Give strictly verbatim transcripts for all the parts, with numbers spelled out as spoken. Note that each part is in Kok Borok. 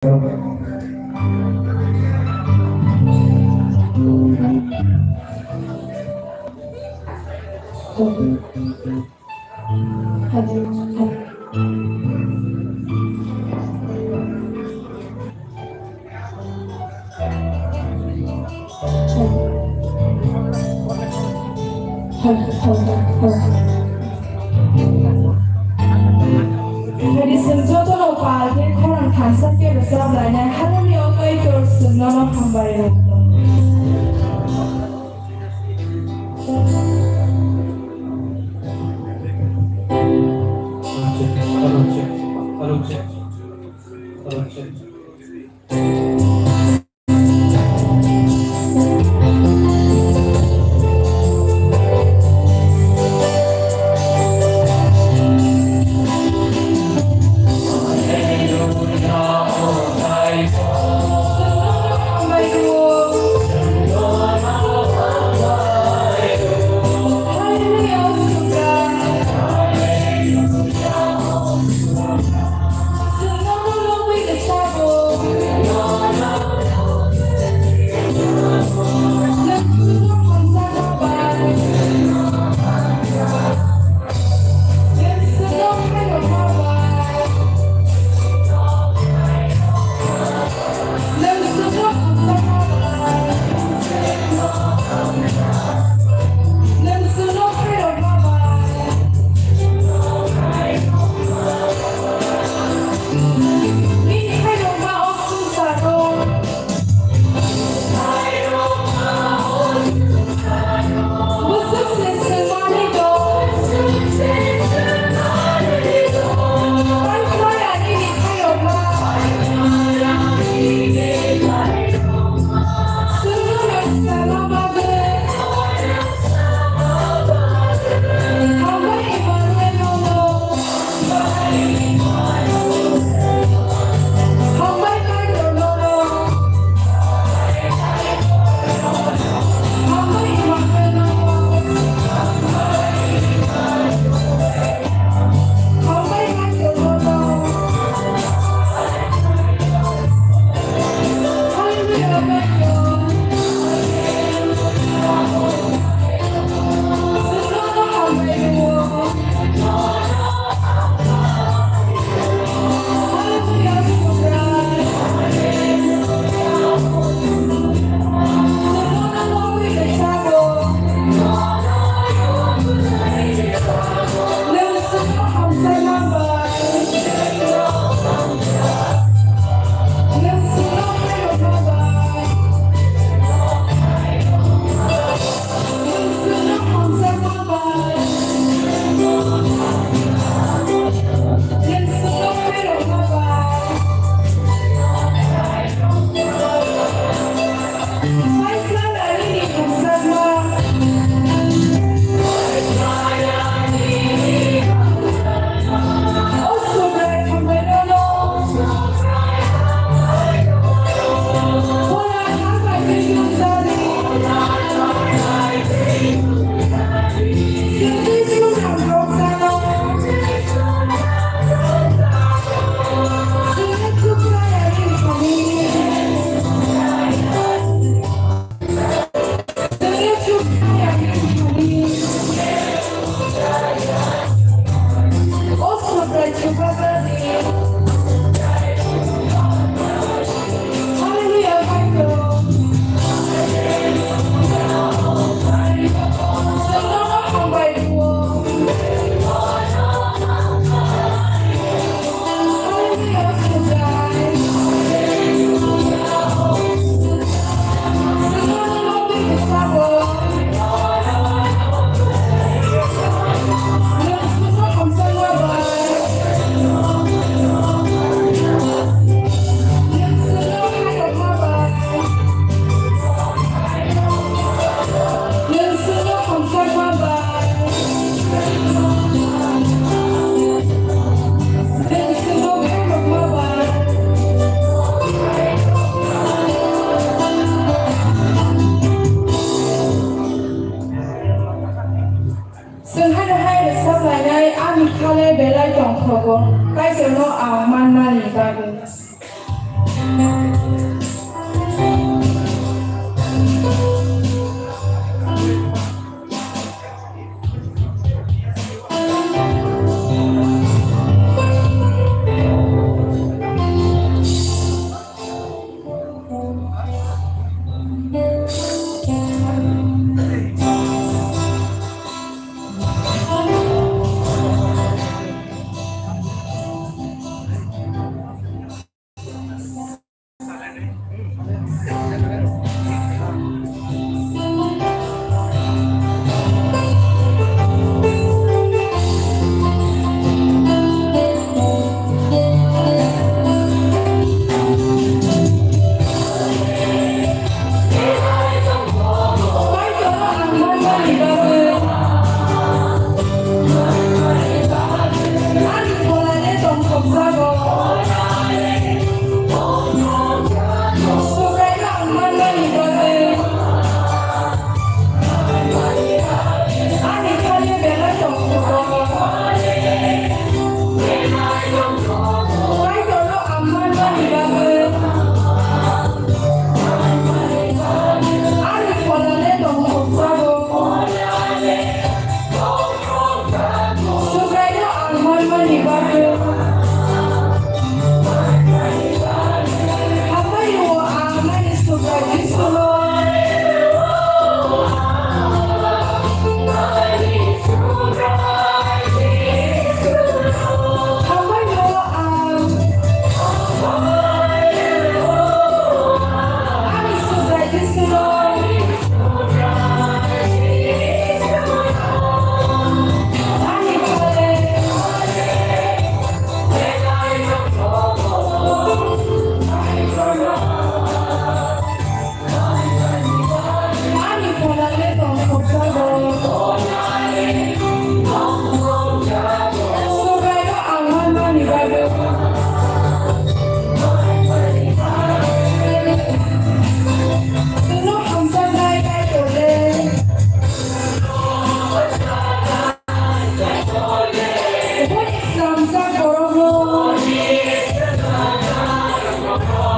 Hadi sengjo tono pal khe khorang thansa khe rwchap lainai, haroni o Kaitor sengnono hambai rw.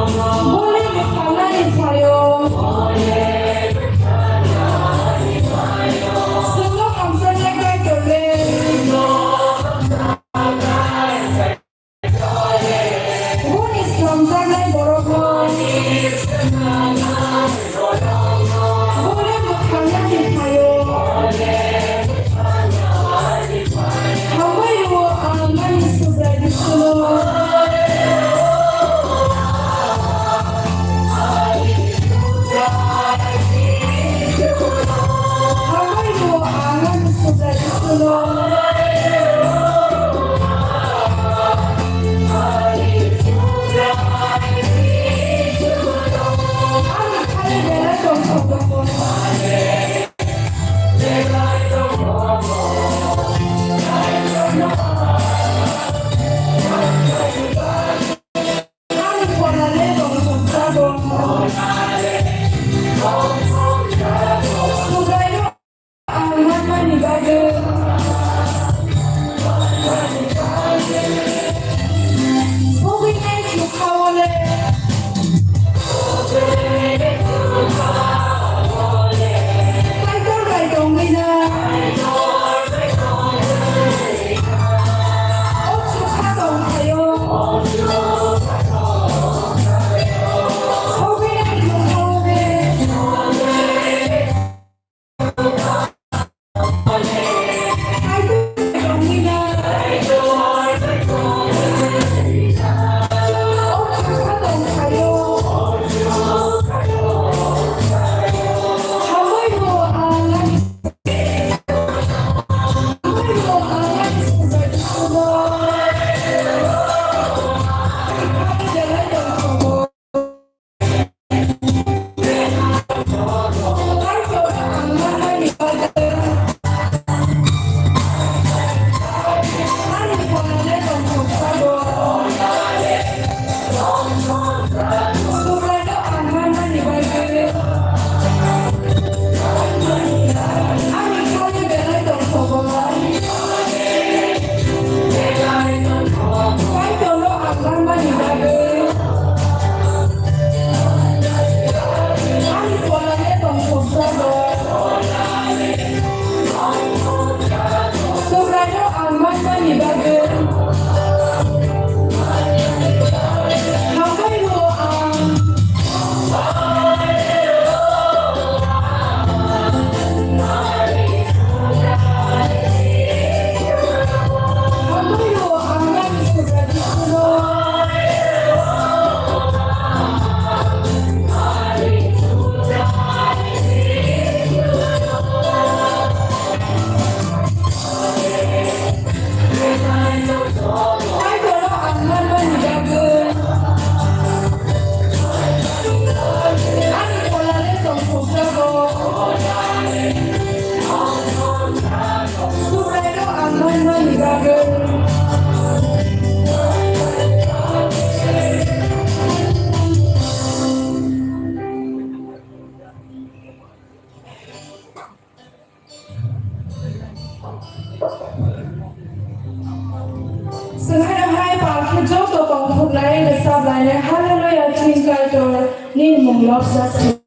Boni mwkhangnani phaio. Chwngno hamjaknai Kaitor le. Boni slamjaknai borokno. Boni mwkhangnani phaio. Hambai rwo ang nani Subrai Jisuno. Hambai rwo ang nani Subrai Jisuno. Ani khali belai tongthok tongo. Kaitor bai tongwi na. O chukha tong phaio. Sogwi nai chukha o de. Kaitor bai tongwi na. O chukha tong phaio. Hambai rwo ang nani Subraino ang manmani bagwi ani khali belai tongthogo. Kaitorno ang manmani bagwi ani pholale tongthokjago. Subraino ang manmani bagwi hambai rwo ang. Hambai rwo ang nani Subrai Jisuno. Kaitorno ang manmani bagwi ani pholale tongthokjago. Subraino ang manmani bagwi. Chwng hai pal khe joto tongthok lai rwchap lainai Hallelujah chini Kaitor nini mung lobjak thung.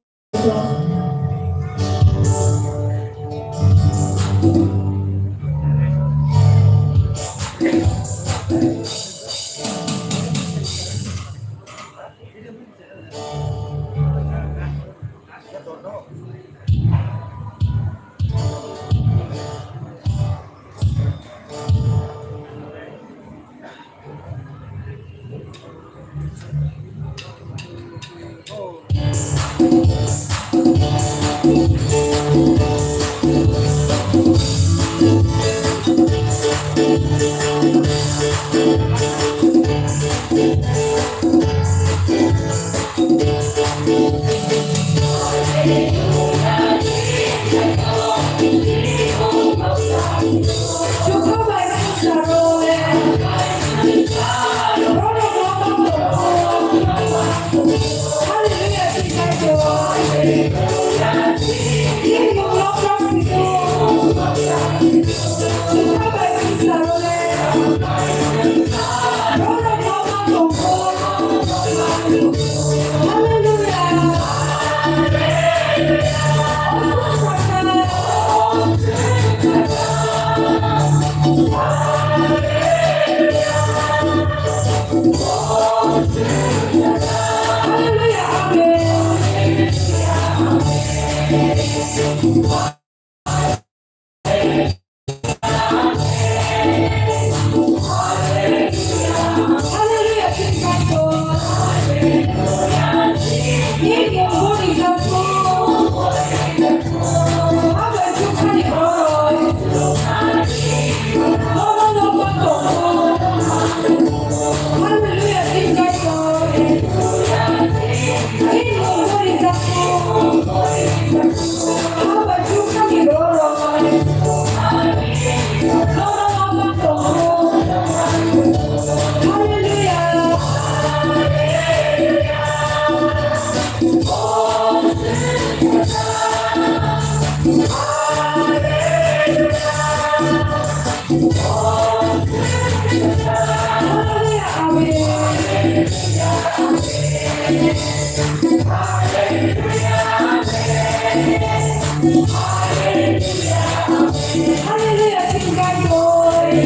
Hallelujah, King God glory.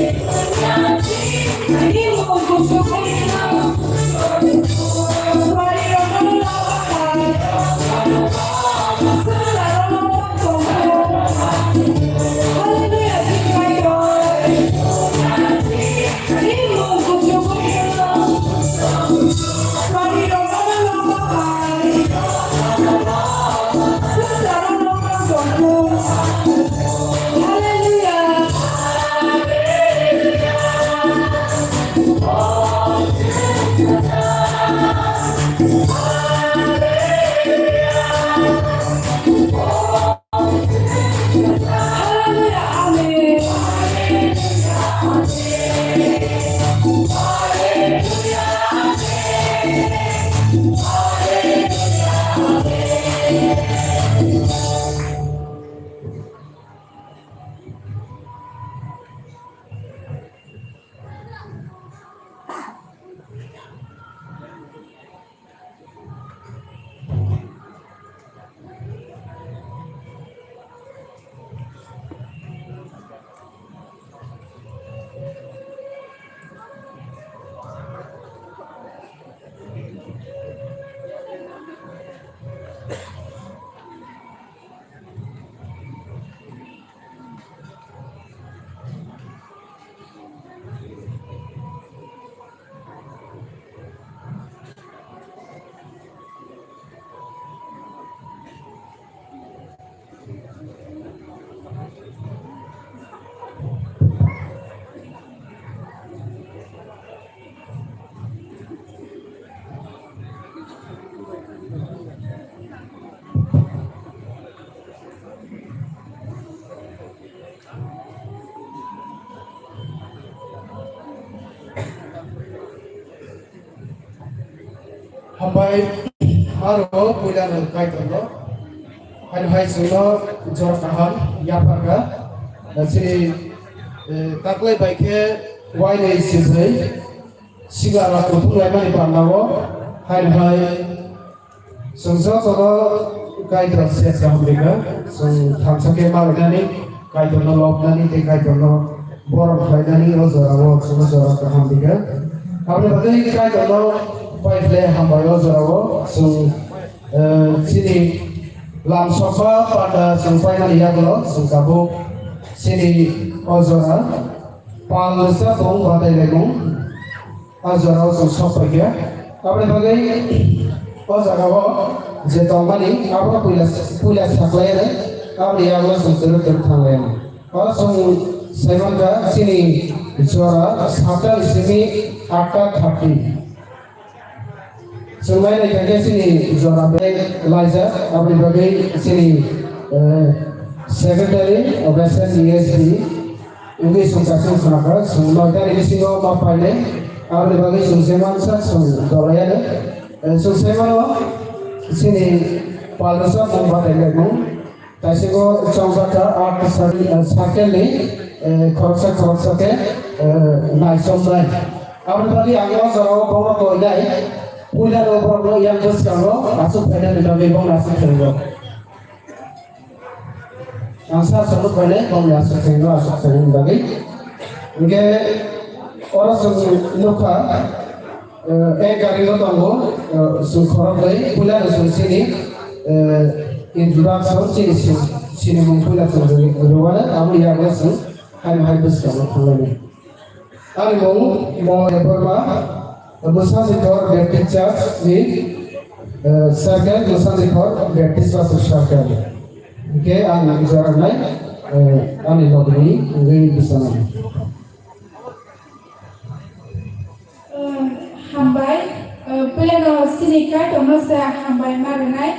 Hambai, aro puila no Kaitor no. Haino hai chwngno jora kaham yapharkha. Chini, eh, taklai bai khe wainwi sijai. Siga rok kuthum laimani panda o. Haino hai chwng jotono Kaitor sep kaham rikha. Chwng thansa khe ma rwnani, Kaitorno lobnani tei Kaitorno borom khlainani o jorao chwngno jora kaham rikha. Aboni bagwi Kaitorno pai khlai hambai o jorao chwng, eh, chini lam sokma panda chwng paimani yagulo chwng tabuk chini o jora pal rwchapmung batai laimung. O jorao chwng sok phaikha. Aboni bagwi o jagao je tongmani abono puila, puila saklaiyani, aboni yago chwng twrwk twrwk thanglaiyani. O chwng saimankha chini jora satta ni simi atta thirty. Chwng nainai kha khe chini jora bag laijak, aboni bagwi chini, eh, secretary of S S E S D, Wngwi chwng kaisa wngkha, chwng noita ni bisingo ma painai, aboni bagwi chwng se mansa chwng dolai ano. Eh, chwng se mano, chini pal rwchapmung batai laimung. Taisingo chongjak kha art circle, eh, circle ni, eh, khoroksa khoroksa khe, eh, naichomnai. Aboni bagwi ang o jorao bono koinai, puila no borokno yang bwskango achuk phainani bagwi bono achuk phaio. Ang sa chwng nukmani bongni aswk chwngno aswk chwngni bagwi. Hwnkhe oro chwng nukha, eh, anchoring o tongo, eh, chwng khoroknwi puilano chwng chini, eh, introduction chini si-, sinimung puila chwng rwmani abo yago chwng haino hai bwskango thanglainai. Ani mung Mohan Debbarma, Mwsangdikhor Baptist Church ni, eh, Circle, Mwsangdikhor Baptist Pastor Circle. Hwnkhe ang jora nai, eh, ani logni wngwi bwskango. Eh, hambai, eh, puilano sini Kaitorno se hambai ma rwnai.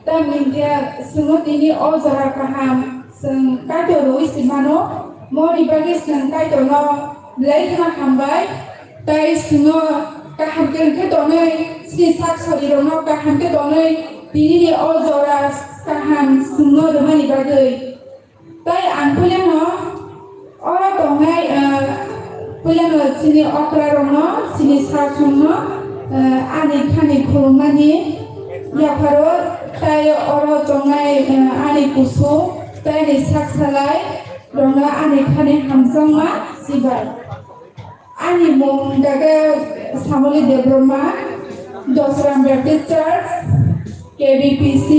Tamni hwnkhe chwngno tini o jora kaham chwng Kaitor rwui se mano, moni bagwi chwng Kaitorno belai kheno hambai, tai chwngno kaham khe wngkhe tonwi, chini sak sorirokno kaham khe tonwi, tinini o jora kaham chwngno rwmani bagwi. Tai ang puilano oro tongnai, eh, puilano chini okrarokno, chini saksongno, Eh, ani khani khulumani yapharo tai oro tongnai, eh, ani kusu taini sak salai rokno ani khani hamjakma sibai. Ani mung daga Samoli Debbarma, Dosram Baptist Church, K B P C.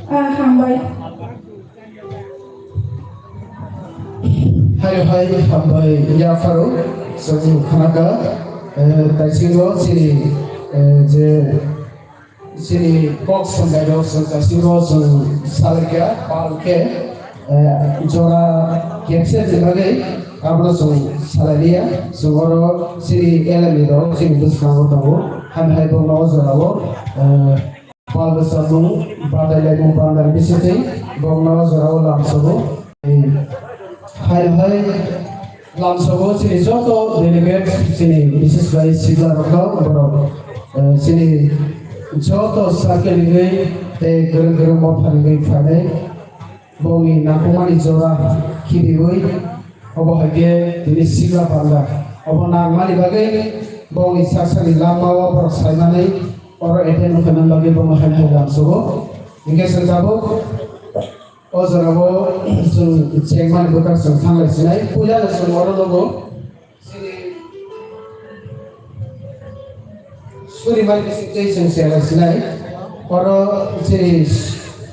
Ah, hambai. Hai, hai, hambai, yapharo, chwng khanaka, eh, taisingo chini, eh, je, chini kok sambai rok, chwng taisingo chwng salaikha, pal khe, eh, jora kepse ni bagwi, abono chwng salailiya, chwng oro chini L M E rok, chini bwskango tongo, hai, hai, bono o jorao, eh, Pal bwsajwng batailaimung bandani bisingtwi bokno jorao lamsogo. Hai hai lamsogo chini joto delegate chini bises bai sibla rokno borok, eh, chini joto circle ni tei kwrwng kwrwng motha ni phainai. Bongni nangkukmani jora khibiwi, obo hai khe tini sikla panda. Obo nangmani bagwi bongni sak sakni lama o borok saimani oro attend wngkha nang bagwi bongno hai hai lamsogo. Hinkhe chwng tabuk o jorao chwng chengmani bwkhak chwng thanglai sinai. Puila no chwng oro nugo. Chini surimani bisingtwi chwng chela sinai. Oro chini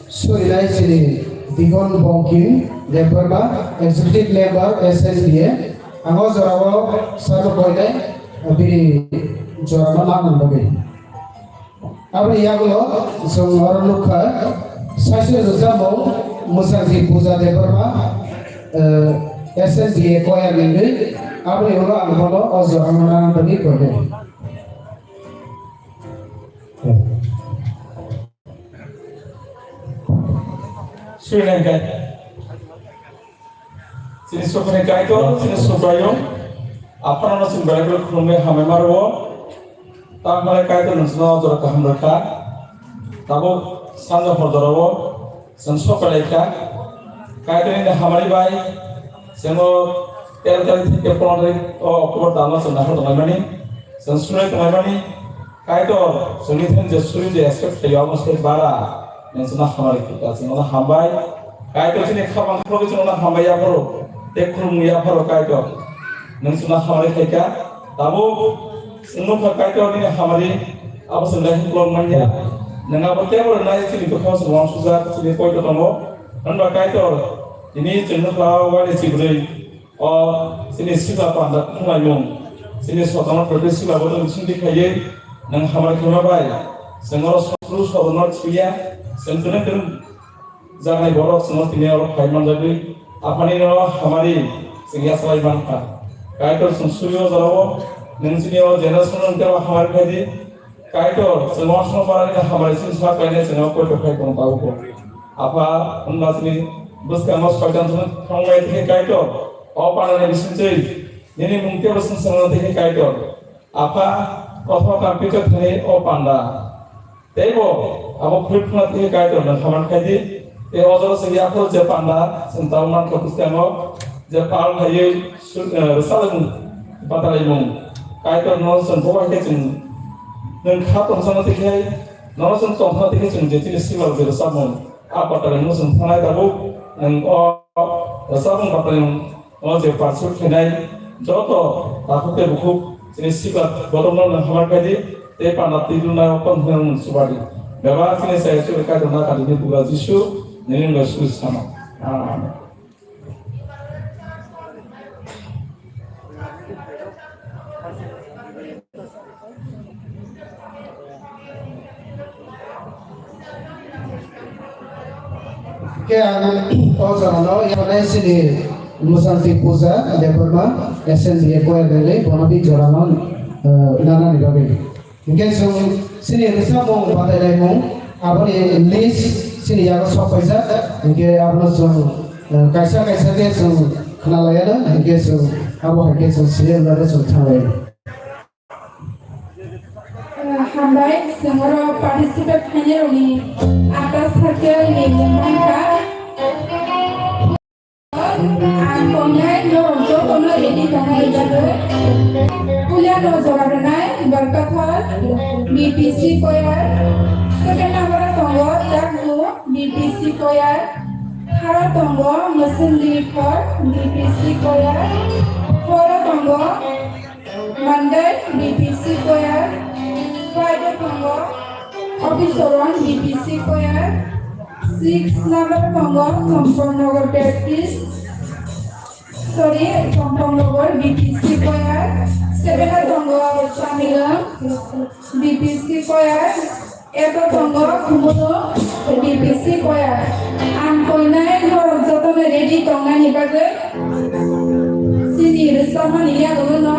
surinai chini Dibon Bongkim Debbarma, Executive Member, S N D A. Ang o jorao sabo koinai bini jorano nangmani bagwi. Aboni yagulo chwng oro nukha, saichung rwchapmung Mwsangti Puja Debbarma, eh, S N D A choir ni wngwi, aboni ulo ang bono o jorano nang bagwi koinai. Sui nang khe. Chini Sukhni Kaitor, chini Subraiyung, Aphano no chwng belai belai khulumwi hambai ma rwo. Tamni bagwi Kaitor nwng chwngno o jora kaham rwkha. Tabuk sanja hor jorao chwng sok belai kha. Kaitor nini hamari bai chwng o tero tarikh theke pondro tarikh o October talno chwng naharwi tonglaimani, chwng sunai tonglaimani. Kaitor, chwngni thani je suri je expect khaio, abo se bara, nwng chwngno hamari khaikha, chwngno hambai. Kaitor, chini khabang khoroknwi chwngno hambai yapharo, tei khulumung yapharo, Kaitor. Nwng chwngno hamari khaikha, tabuk chwng nukha, Kaitor, nini hamari, abo chwng lai himklok manya. Nwng abo teibo rwnai chini bwkhao chwng uansukjak, chini poito tongo. Hwnba Kaitor, tini chwng nukha, waini chibrwi. O chini sikla panda khumlaimung, chini Sotanno phaikhe sikla bodol bisingtwi khaiwi nwng hamari khaima bai, chwng oro sotru Sotanno thwiya, chwng kwrwng kwrwng jaknai borok chwngno tini oro phai manjagwi, Aphani no hamari chwng yasalai mankha. Kaitor chwng suri o jorao nwng chini o generation no teibo hamari khaidi. Kaitor, chwng uansukma barani hamari chini sak kainai chwng poito khai tong tabukbo. Apha, hwnba chini bwskango soitan chwngno thangbai tei Kaitor, o pandani bisingtwi nini mung teibo chwng swngnai tei Kaitor. Apha, kothoma kampito thani o panda. Teibo abo khulip khna tei Kaitor nwng hamari khaidi. Tei o jora chwng yaphuru je panda, chwng tabuk mankha bwskango, je pal khaiwi su-, eh, rwchapmung, batalaimung. Kaitor no chwng bo bai khe chwng nwng kha tongchangno tei khe, nono chwng tongthokno tei khe chwng je chini sikla je rwchapmung, a batalaimung chwng thangnai tabuk nwng o rwchapmung batalaimung. O je participate khainai joto takhuk tei bukhuk chini sikla bodolno nwng hamari khaidi tei panda twi rwnai o kon hwnwi nwng subadi. Bebak chini chaya chukri Kaitor na kali ni bugra Jisu nini wngwi suri sama. Amen. Khe ang o jorano yabnai chini Mwsangti Puja Debbarma S N D A choir belai bono bini jorano, eh, nanani bagwi. Hinkhe chwng chini rwchapmung batailaimung aboni list chini yago sok paijak. Hinkhe abono chwng, eh, kaisa kaisa khe chwng khwnalaiano, hinkhe chwng abo hai khe chwng siyano chwng thanglaio. Hambai, chwng oro participate khainai rokni atta circle ni mung mankha. Ang tongnai norok jotono ready tongnai bagwi. Puilano jora rwnai Barkathal B P C choir, second number o tongo Dagnu B P C choir, third o tongo Mwswngdi Khor B P C choir, four o tongo Mandai B P C choir, five o tongo Obisoron B P C choir, six number o tongo Chompornagar Baptist, sorry, Chompornagar B P C choir, seven o tongo Chamilong B P C choir, eight o tongo Khumulu B P C choir. Ang koinai norok jotono ready tongnani bagwi chini rwchapmani yagulono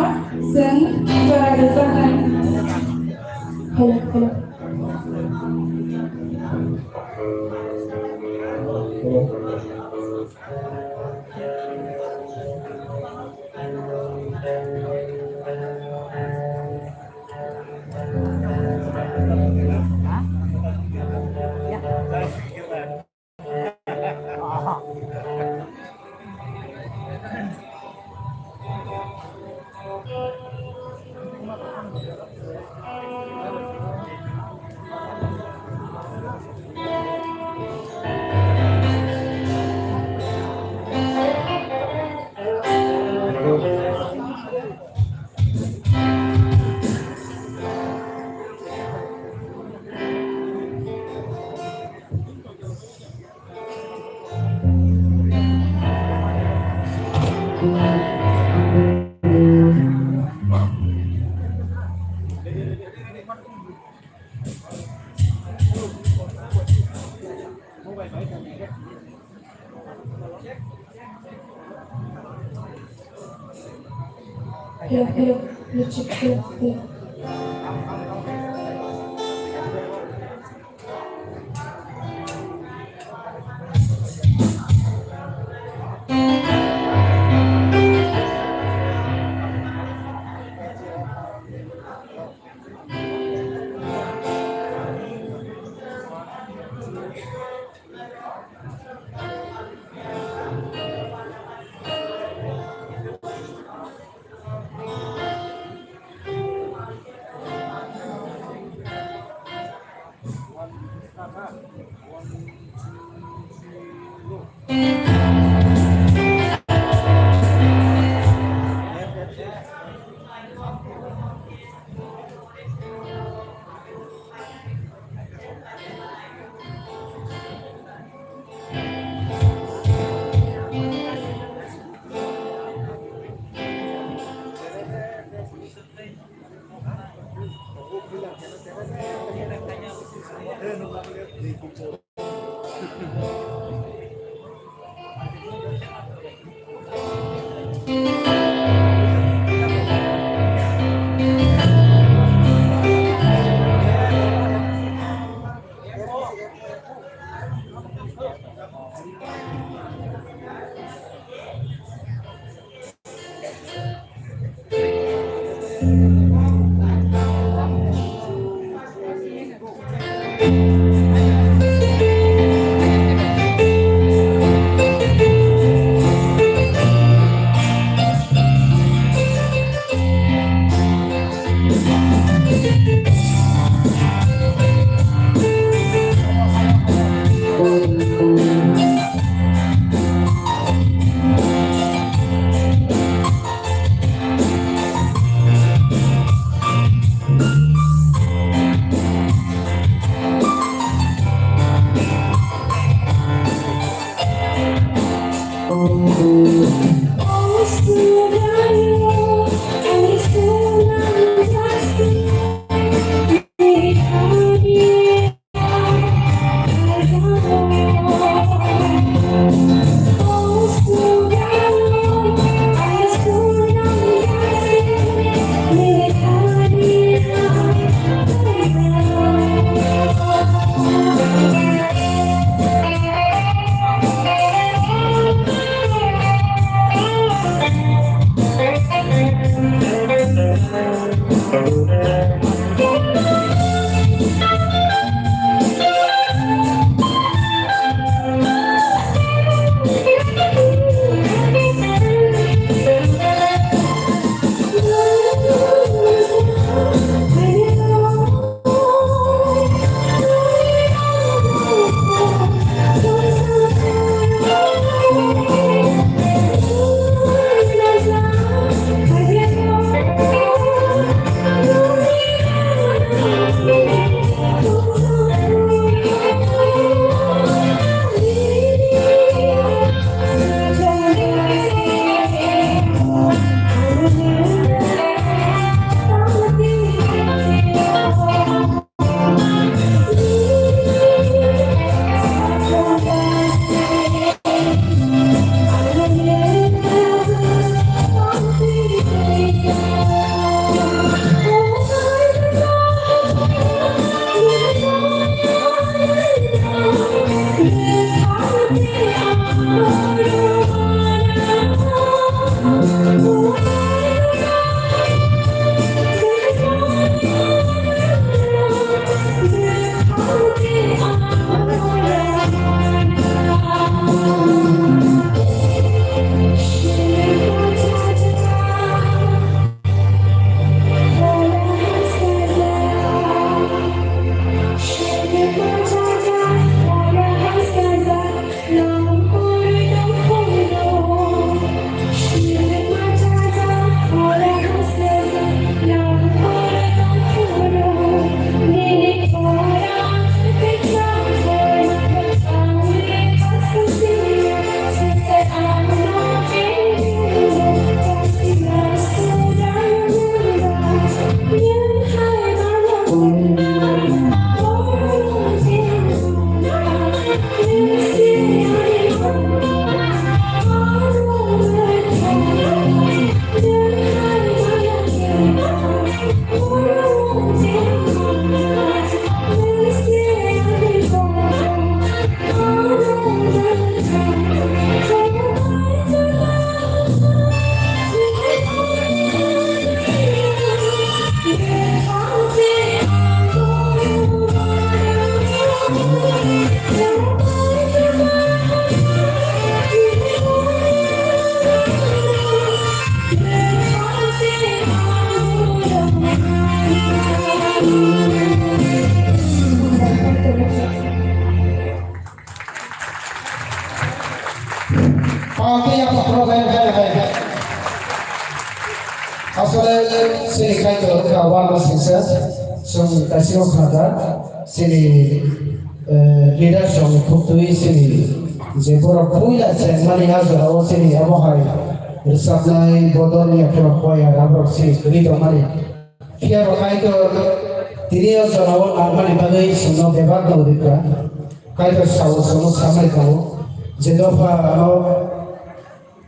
chwng jora rwchapnai. Hello, hello. Hello, hello, hello, check, hello, hello. Asole chini Kaitor wngkha uanama singsa, chwng kaisa wngkha da chini, eh, leader rokni khuktwi chini je borok puila chengmani a jorao chini abo hai rwchapnai bodolni aphuru choir aborok chini kwrwi tongmani. Phiya bo Kaitor tini o jorao nangmani bagwi chwngno bebak no rikha. Kaitor sao chwngno samai tongo, je dopha ano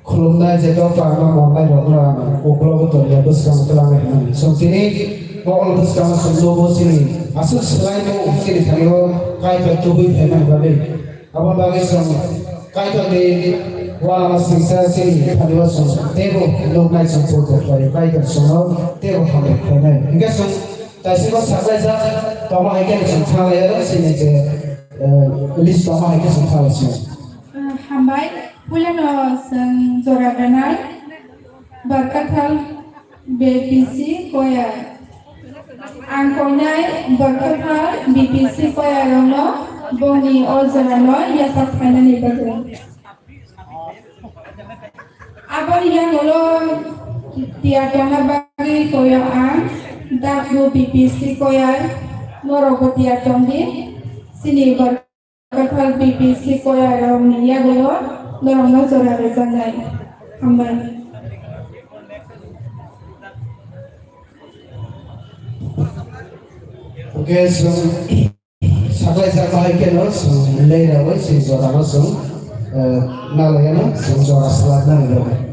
khulumnai, je dopha ano monnai rokno ang uklogo tongya bwskango twlangnai hwnwi. Chwng tini mokol bwskango chwng nugo chini aswk swlaimung chini thani o Kaitor tubui phaimani bagwi. Aboni bagwi chwng Kaitorni uanama singsa chini thani o chwng teibo nuknai chwng purbo khlaio, Kaitor chwngno teibo hambai khlainai. Hinkhe chwng taisingo saklaijak tongma hai khe chwng thanglaiya chini je, eh, list tongma hai khe chwng thanglaisingo. Hambai, puilano chwng jora rwnai, Barkathal B P C choir. Ang koinai Barkathal B P C choir rokno bongni o jorano yachak phainani bagwi. Aboni yangulo tiyar tongna bagwi koyo ang Dakbu B P C choir, norokbo tiyar tongdi. Chini Barkathal B P C choir rokni yagulo norokno jora rwjaknai. Hambai. Okay, so, saklai saklai keno, so, lei rawai, so, jora no, so, eh, nalai no, so, jora salad na rawai.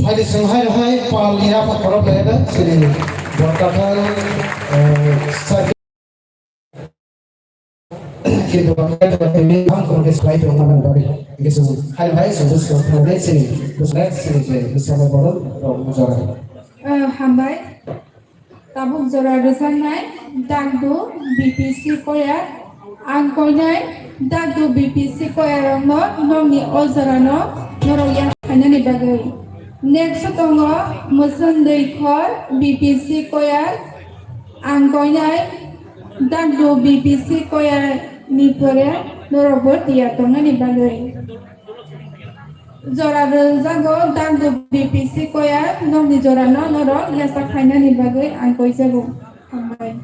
Hai de seng hai hai pal ni apa korok le da sini. Borkathal, eh, sa-, kintu bangkai da tini ham korok ke slide rok mana dari. Gitu. Hai hai sujus korok le sini. Terus next sini je, bisa borok, oh, mujara. Eh, hambai. Tabuk jora rwjaknai Dagdu B P C choir. Ang koinai Dagdu B P C choir rokno nokni o jorano norok yak khainani bagwi. Next tongo Mwswndwi Khor B P C choir. Ang koinai Dagdu B P C choir ni pore norokbo tiyar tongnani bagwi. Jora rwjago Dagdu B P C choir, nokni jorano norok yasa khainani bagwi ang koijago. Hambai.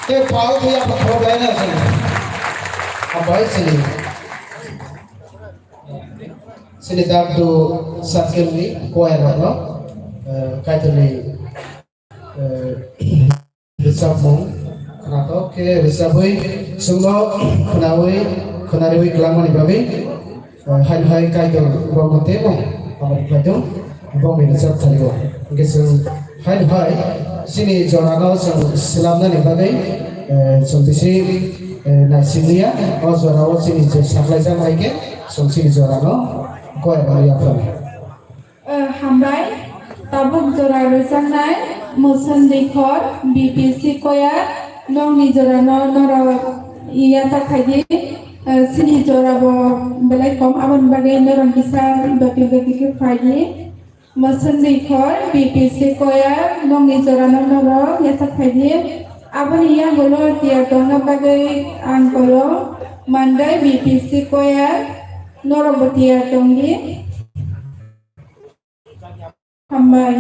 Tei pal khe yapha khorok laina chwng. Hambai chini, chini Dabdu circle ni choir rok no, eh, Kaitor ni, eh, rwchapmung khwnathok khe rwchabwi chwngno khwnawi, khwnariwi kwlangmani bagwi. Hai hai Kaitor rokno teibo hamari khlai tong, bongni rwchap thani o. Hwnkhe chwng hai hai chini jorano chwng swlamnani bagwi, eh, chwng bisi, eh, naisinglia. O jorao chini je saklaijak hai khe chwng chini jorano koyar mani yaphar. Eh, hambai, tabuk jora rwjaknai Muson Dikhor, B P C choir, nokni jorano norok yachak khaidi, eh, chini jora bo belai kom, aboni bagwi norok kisa doti doti khe phaidi. Muson Dikhor, B P C choir, nokni jorano norok yachak khaidi. Aboni yagulo tiyar tongna bagwi ang kolo Mandai B P C choir, norok bo tiyar tongdi. Hambai.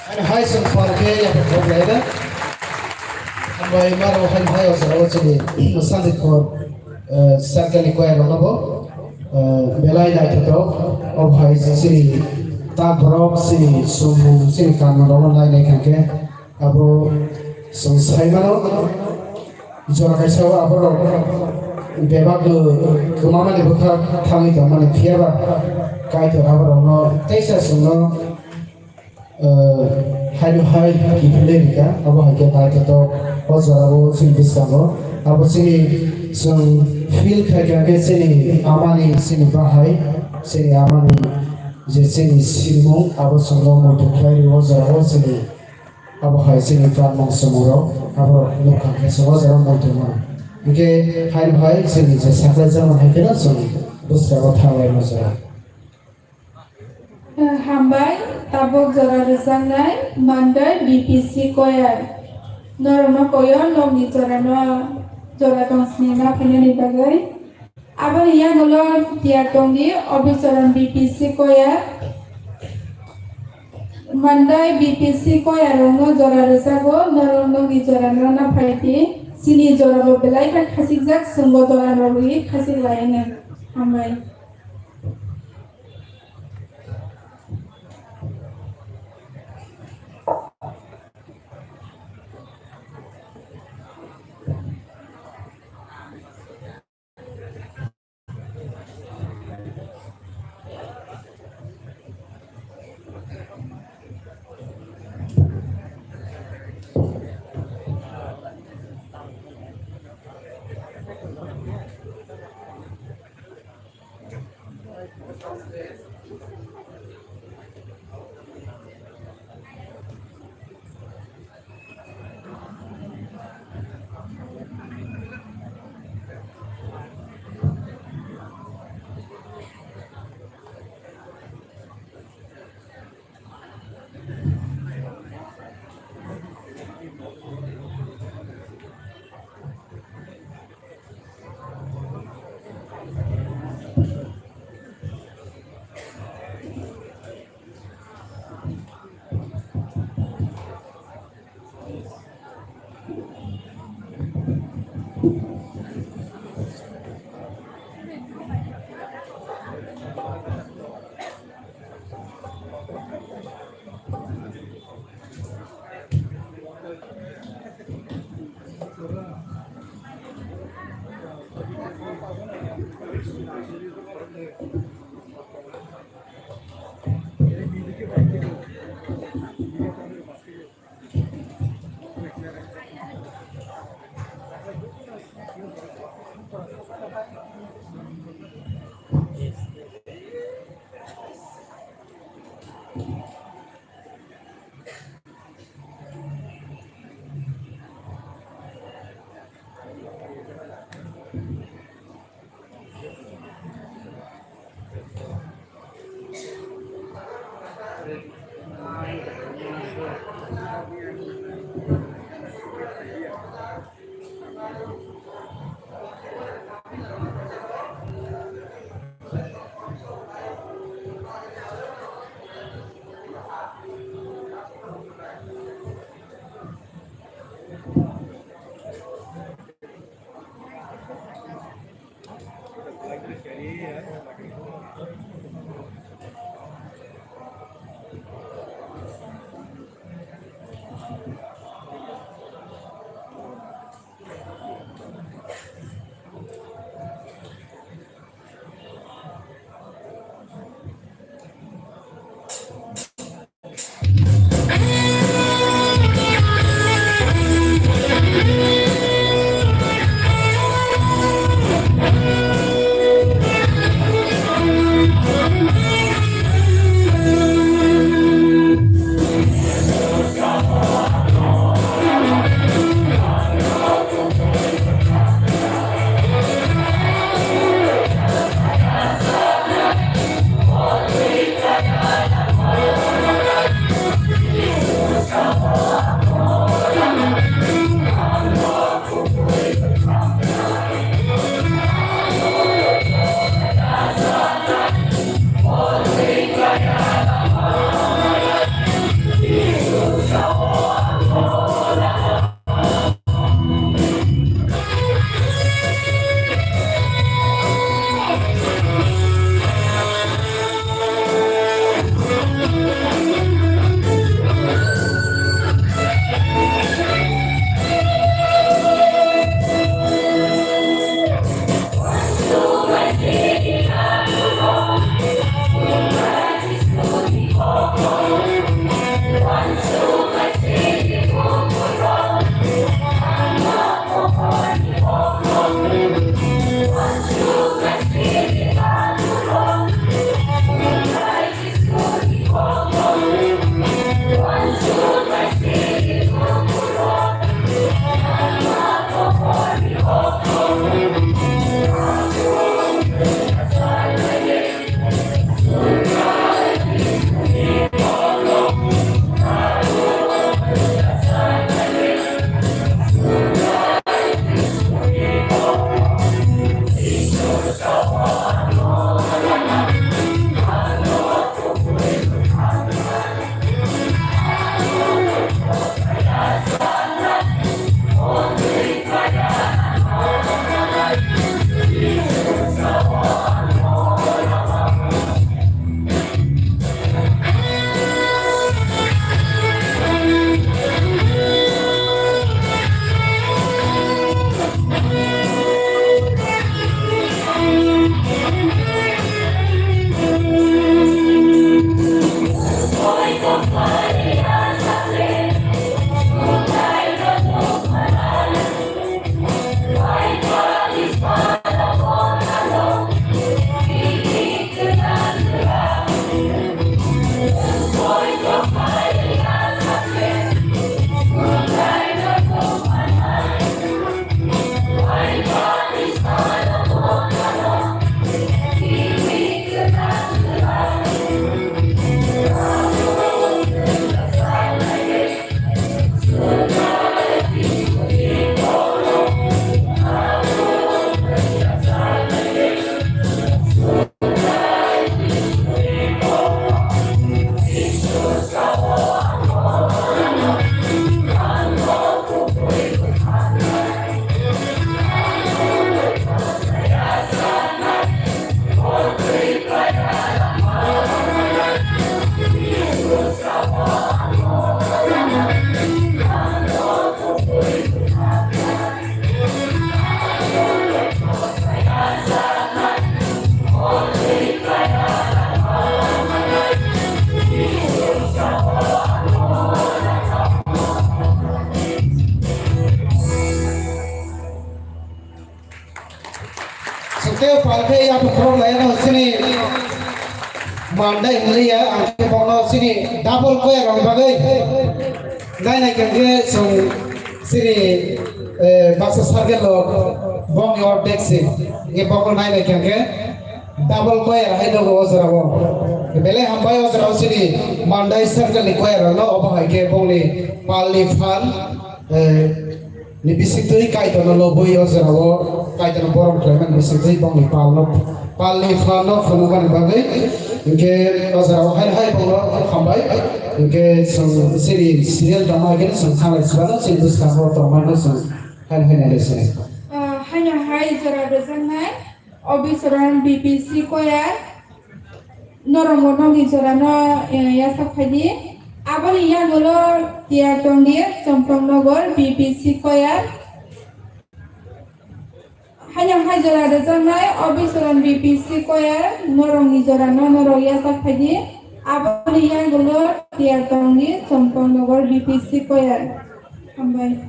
Ani hai chwng pal khe yapha kok laina. Hambai maro hai hai o jora o chini Sunday khor, eh, circle ni koya rok no bo, eh, belai naithotok. O hai chini ta borok chini sumung chini kanma rok no nai nai kha khe abo chwng sai mano. Jora kaisa o aborok bebak kwmamani bwkha thangwi tongmani, phiyaba Kaitor aborokno teisa chwngno, eh, haino hai kiphilwi rwkha. Abo hai khe naithotok o jorao chini bwskango. Abo chini chwng feel khai kha khe chini amani, chini bahai, chini amani je chini sinimung abo chwngno muitu khlai rwo o jorao chini. Abo hai chini kanmung swmung rok, abo nukha khe se o jaga muitu mano. Hinkhe hai bai chini je saklai jakmani hai kheno chwng bwskango thanglai ma jora. Hambai, tabuk jora rwjaknai Mandai B P C choir. Norokno koyo nokni jorano jora tong sini ma phainani bagwi. Aboni yagulo tiyar tongdi Obicharan B P C choir. Mandai B P C choir rokno jora rwjago, norok nokni jora no na phaidi. Chini jora bo belai kha khachikjak, chwngbo jora no rwi khachik lainai. Hambai. Tei pal khe yapha khorok lai no sini mandai hinliya, ang khe bono sini double koya rok bagwi. Nai nai khe song sini, eh, baksa circle lo bong ni ordek si. Nge bono nai nai khe double koya hai no o jora o. Belai hambai o jora o sini mandai circle ni koya rok no obo hai khe bong ni pal ni phan, eh, ni bisingtwi Kaitorno lobwi o jorao Kaitorno borom khlaimani bisingtwi bongni palno, palni phalno phunukmani bagwi. Hinkhe o jorao hai hai bongno hambai. Hinkhe chwng siri serial drama khe chwng khanai sibano chini bwskango tongmano chwng hai hai nai sinai. Ah, haino hai jora rwjaknai. Obisoron B P C choir, norok bo nokni jorano, eh, yasak phaidi. Aboni yagulo tiyar tongdi, Chomprong Nogor B P C choir. Haino hai jora rwjaknai Obisoron B P C choir, norokni jorano norok yasak phaidi. Aboni yagulo tiyar tongdi, Chomprong Nogor B P C choir. Hambai.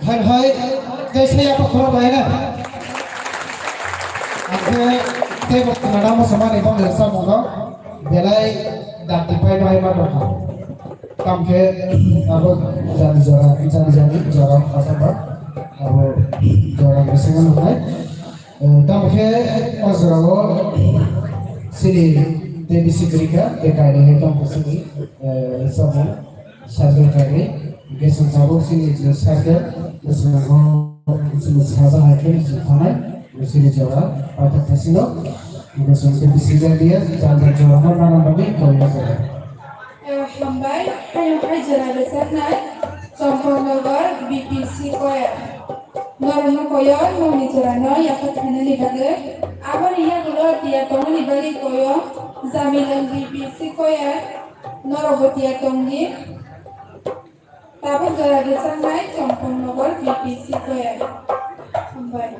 Hai hai, tei saya apa kurang lain ah? Angke tei bok nadamo sama ni bang resa mongno belai dan tipai no hai ma dong ha. Tam khe abo jani jora, jani jani jora asal ba abo jora bisingo nungnai. Eh, tamo khe o jorao chini tei bisi kwrwi kha, tei kainwi hai tamo khe chini, eh, samung circle kainwi, hwnkhe chwng tabuk chini je circle, bwskango chini saja hai khe chwng thanai, chini jora paithak thasino, hwnkhe chwng tei bisi jani jora no nana bagwi koi ma jora. Eh, hambai, hayung hai jora rwchapnai, Chompongnogar B P C Choir. Norokno koyo nokni jorano yapha khainani bagwi. Aboni yagulo tiya tongmani bagwi koyo Jamilung B P C Choir. Norokbo tiya tongdi. Tabuk jora rwchapnai Chompongnogar B P C Choir. Hambai.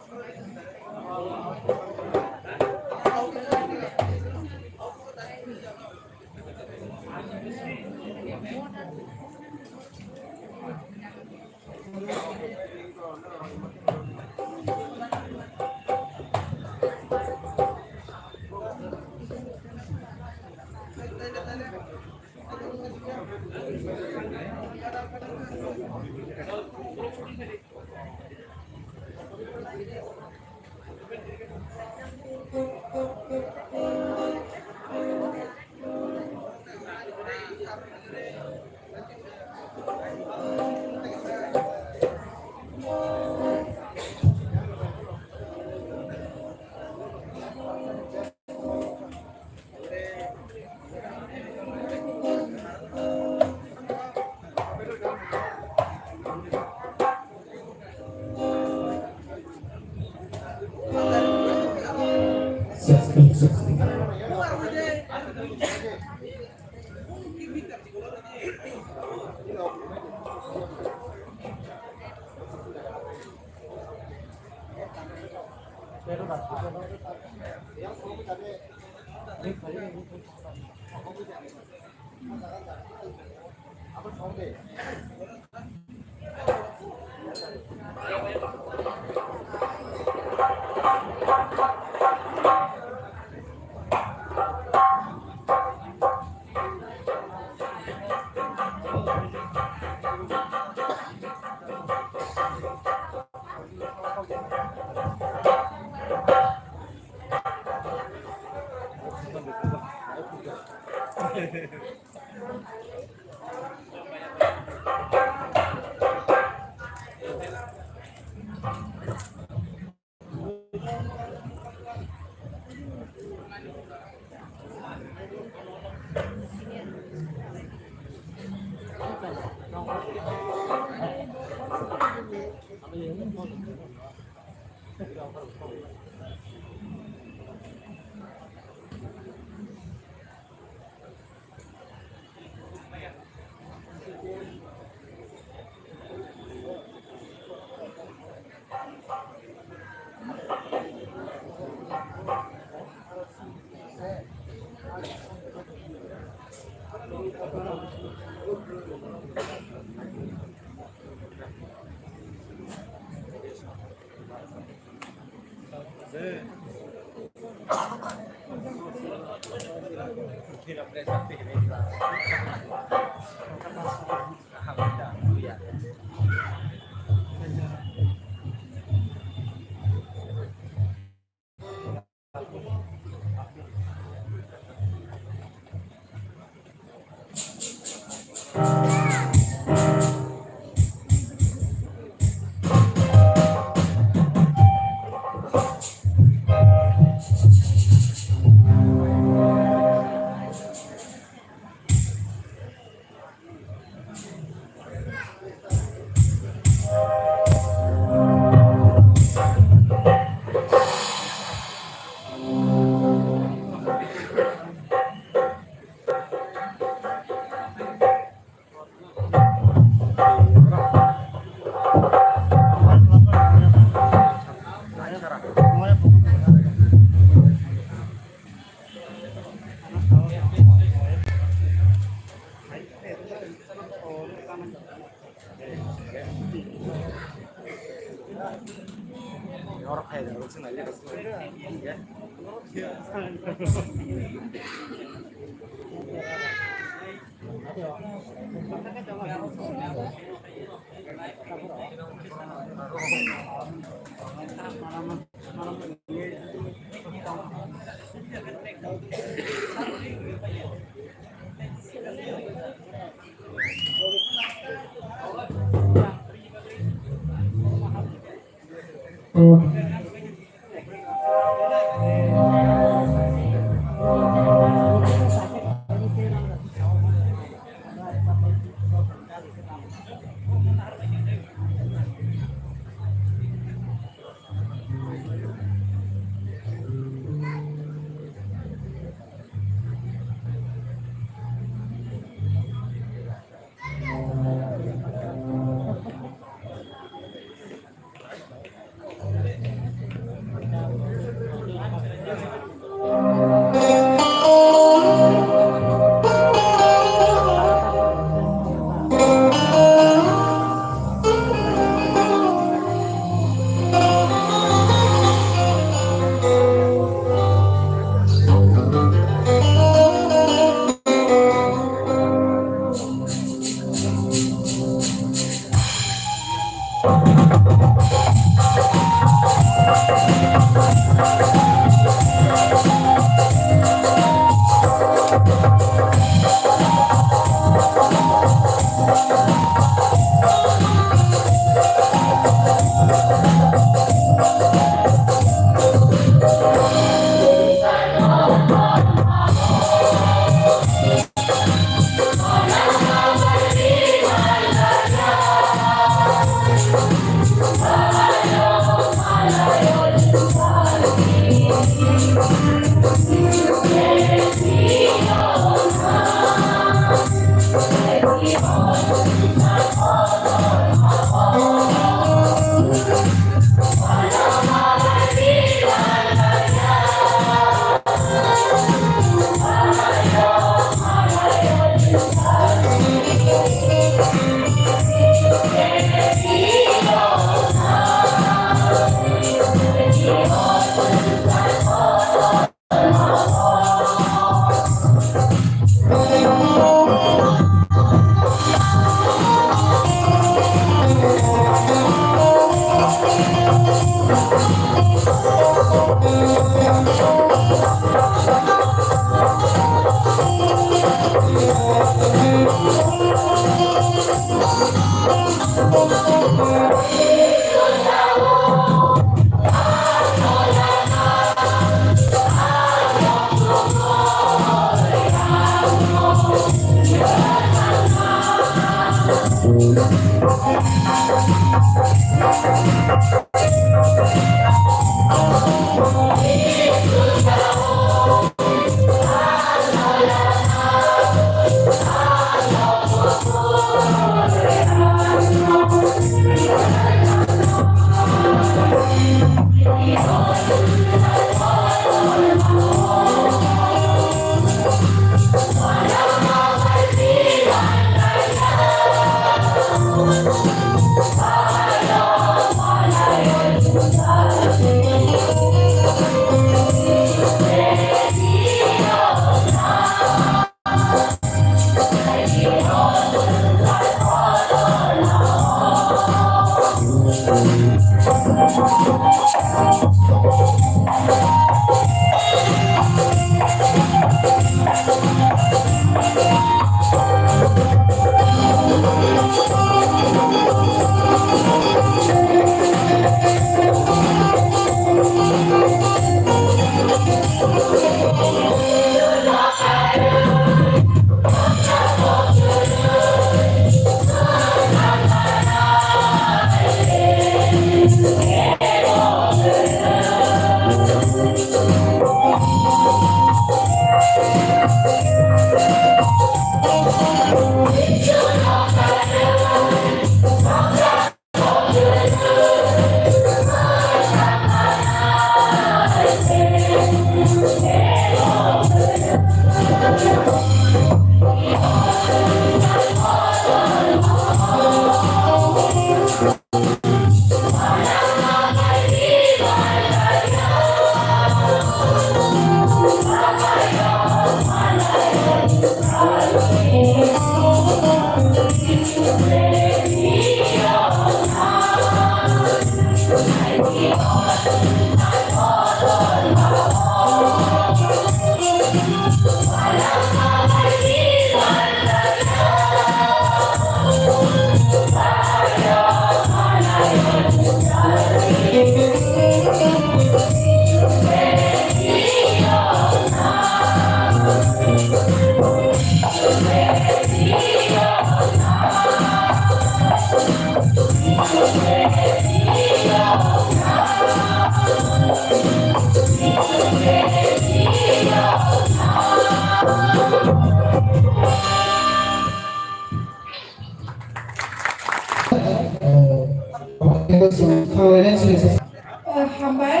Hambai.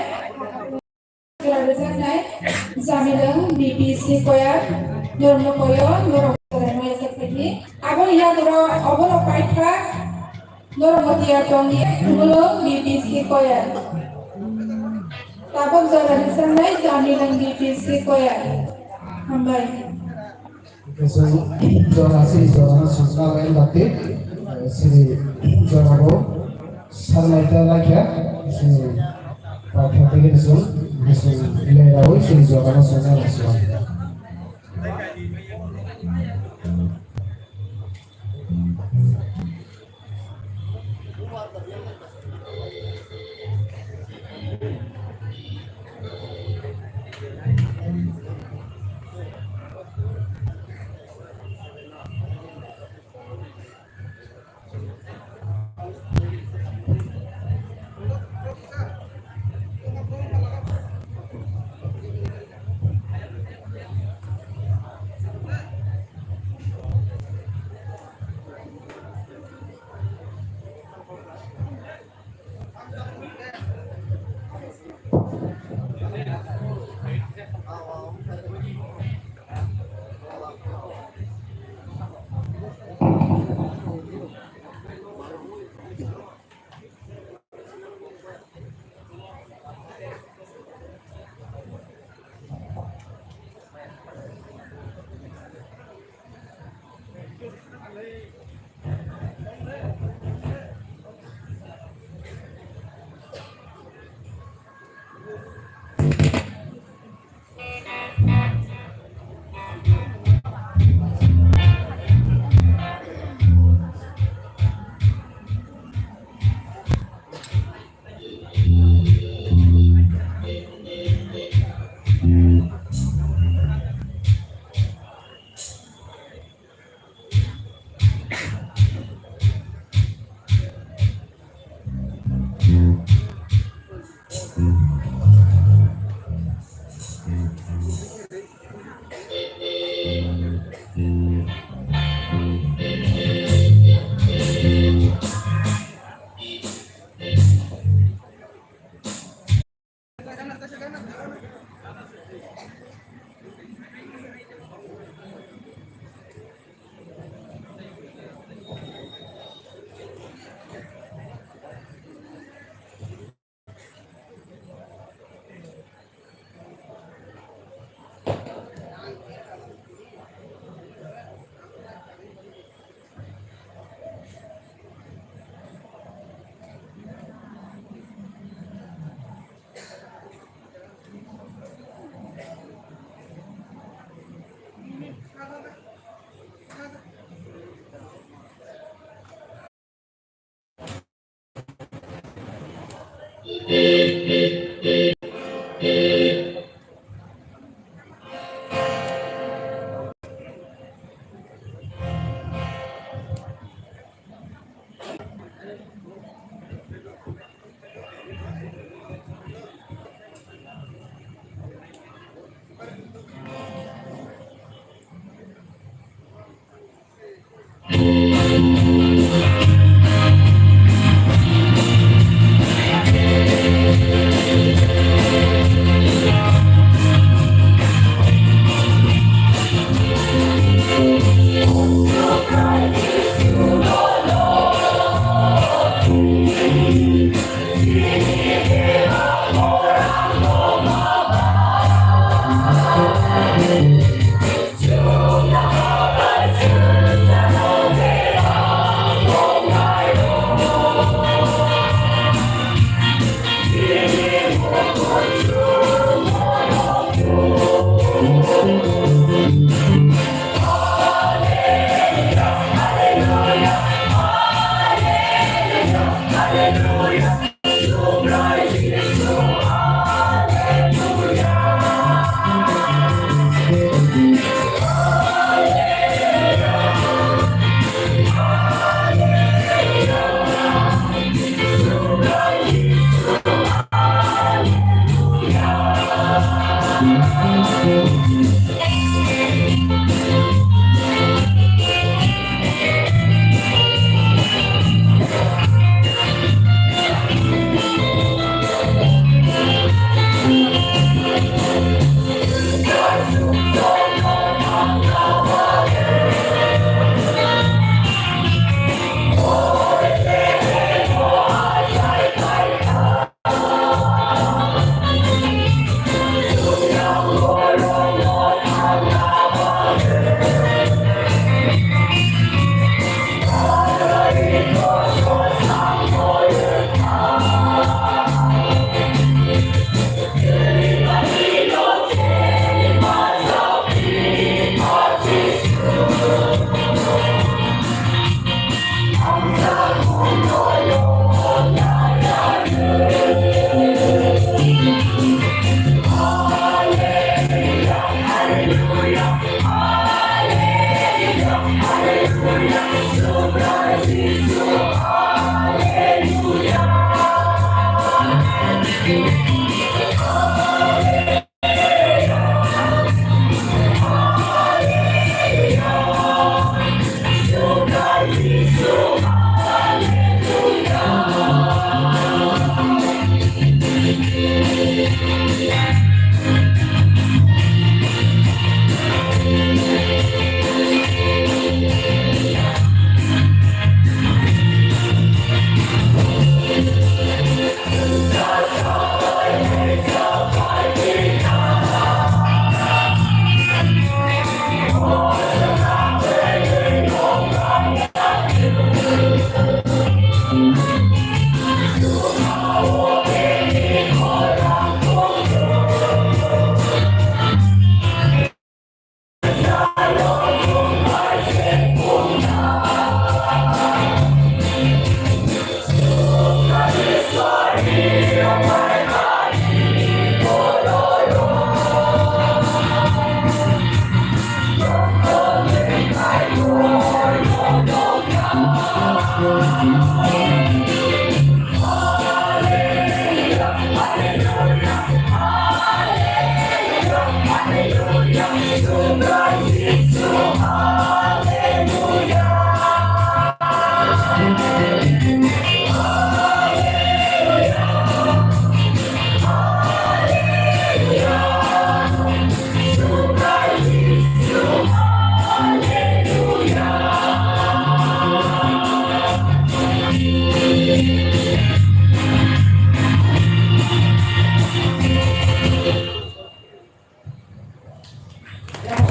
Rwjaknai Jamilwng B P C choir, norokno koyo, norok chwraino ese khaidi. Aboni yagra oborok paithak, norok motiya tongdi, Mulwng B P C choir. Tabuk jora rwjaknai Jamilwng B P C choir. Hambai. Chwng jora sri jorano sujna bai bati, sri jorabo sarnaita laikha, sri paitha tege chwng, sri lerawi sri jorano sujna laikha.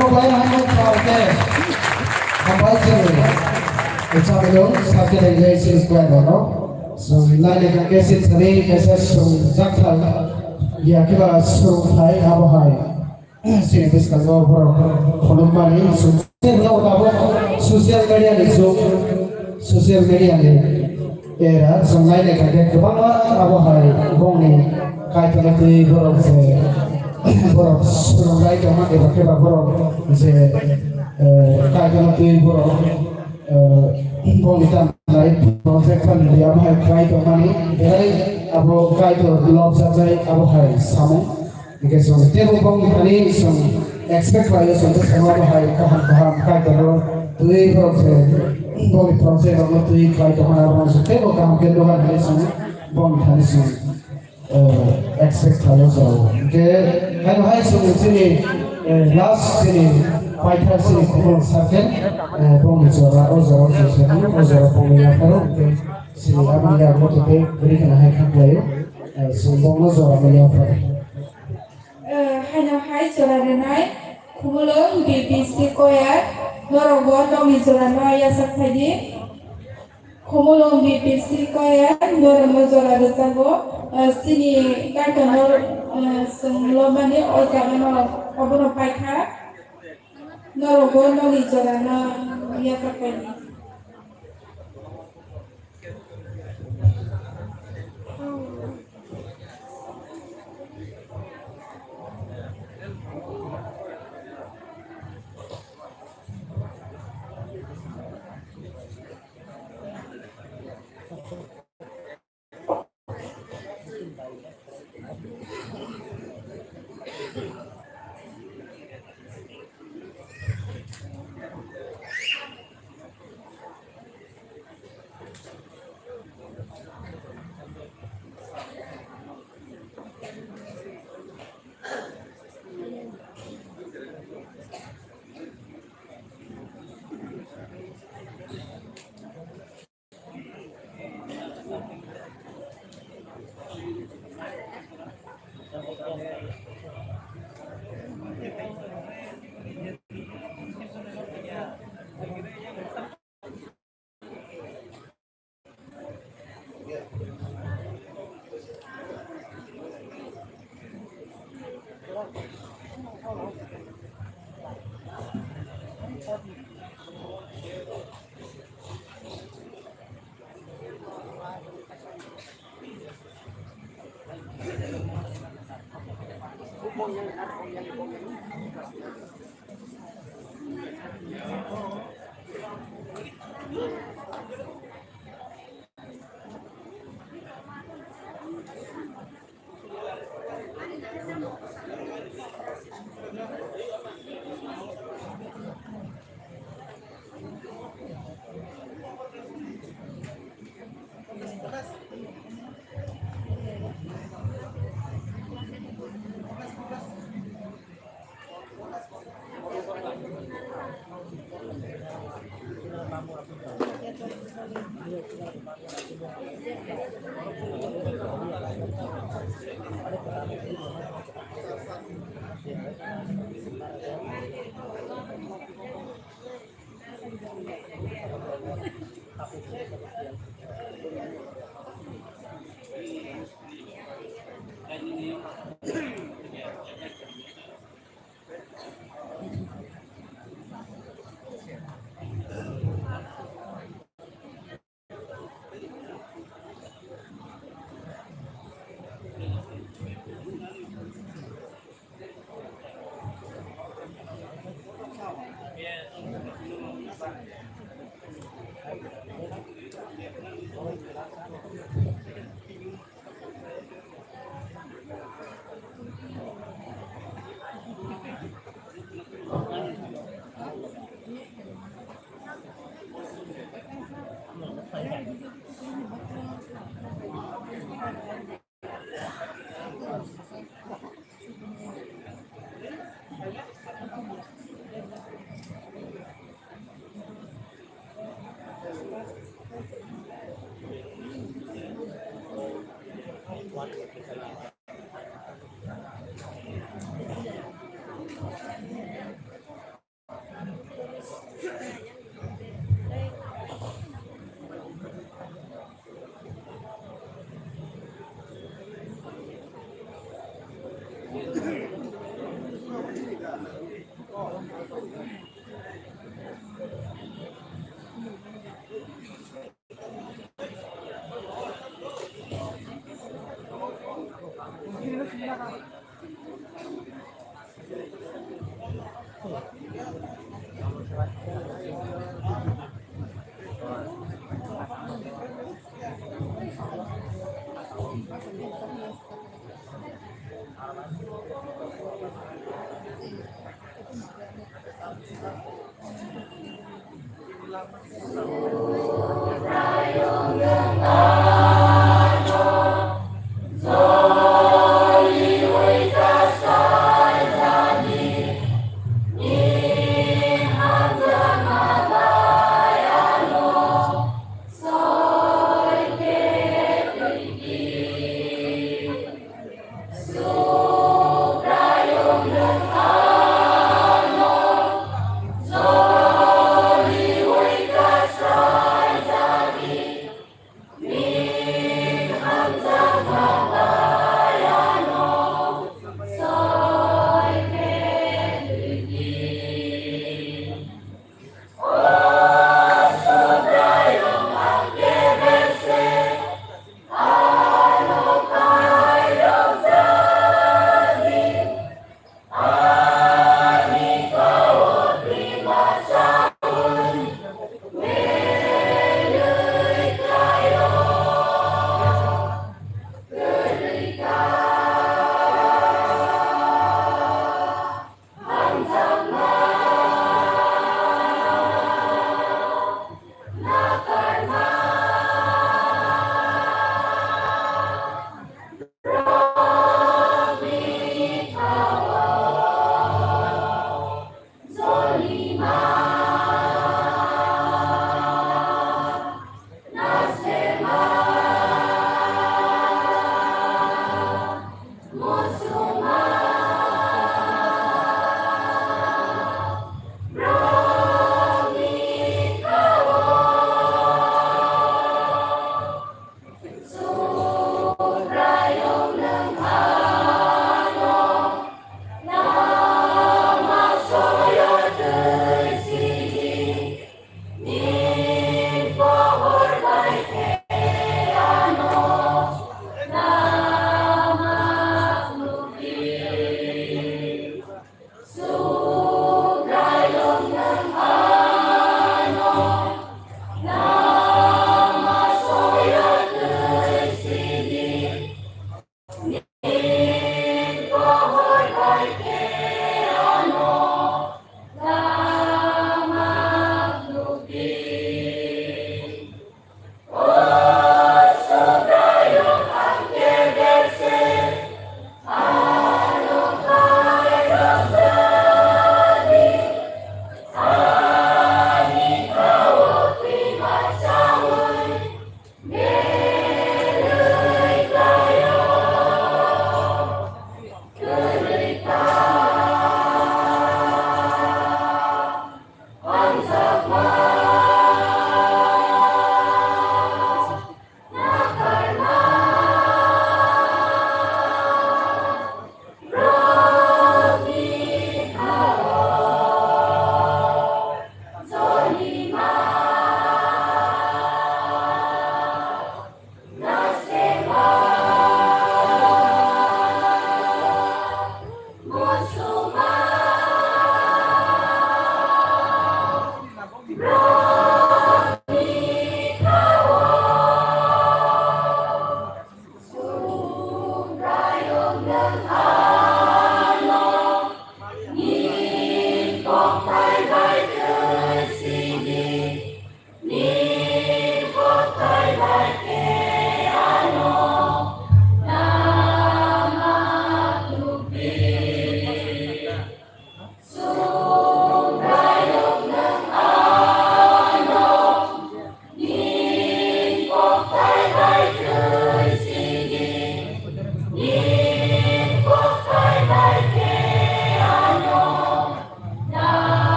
Hambai, hambai, hambai, chwng sabjak language is quite well, no? So, nai le ka kesin sari, kesa sung jakthal, ya keba sung thai, abo hai. Sini bwskango borok khulum mani, sung, sini no dabo social media ni jug, social media ni. Era, chwng naina khe kwbangma abo hai bongni Kaitorni twi borok je, borok swrwngnai tongma eba khe ba borok je, eh, Kaitorni twi borok, eh, bongni tamnai project family abo hai khlai tongmani, belai abo Kaitor lobjaknai abo hai samung. Hingke chwng teibo bongni thani chwng expect khlaio, chwng bwskango bahai kaham kaham Kaitorno twi borok se bongni project rokno twi khlai tongmani abo chwng teibo kaham khe nukha hinwi chwng bongni thani chwng, eh, expect khlaio chwng. Hingke haino hai chwng chini, eh, last chini paithak chini khumulwng circle, eh, bongni jora o jora o chwng se o jora bongni yapharo hingke chini aboni yago tei bwrwi kheno hai kha khlaio, eh, chwng bongno jora manya pharo. Eh, haino hai jora rwnai, Khumulwng B P C choir, norokbo nokni jorano yachak phaidi. Khumulwng B P C choir, norokno jora rwjago. Eh, chini Kaitorno, eh, chwng lobmani o jagano obono paikha. Norokbo nokni jorano yachak phaidi.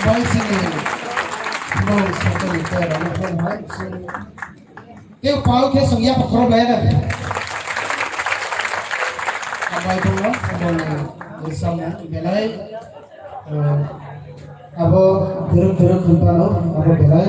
Paisini bumung sakani tei rwna phano hai chwng tei pau khe chwng yapha khorok lai da. Abai bono aboni samung belai, eh, abo duruk duruk hwnphano abo belai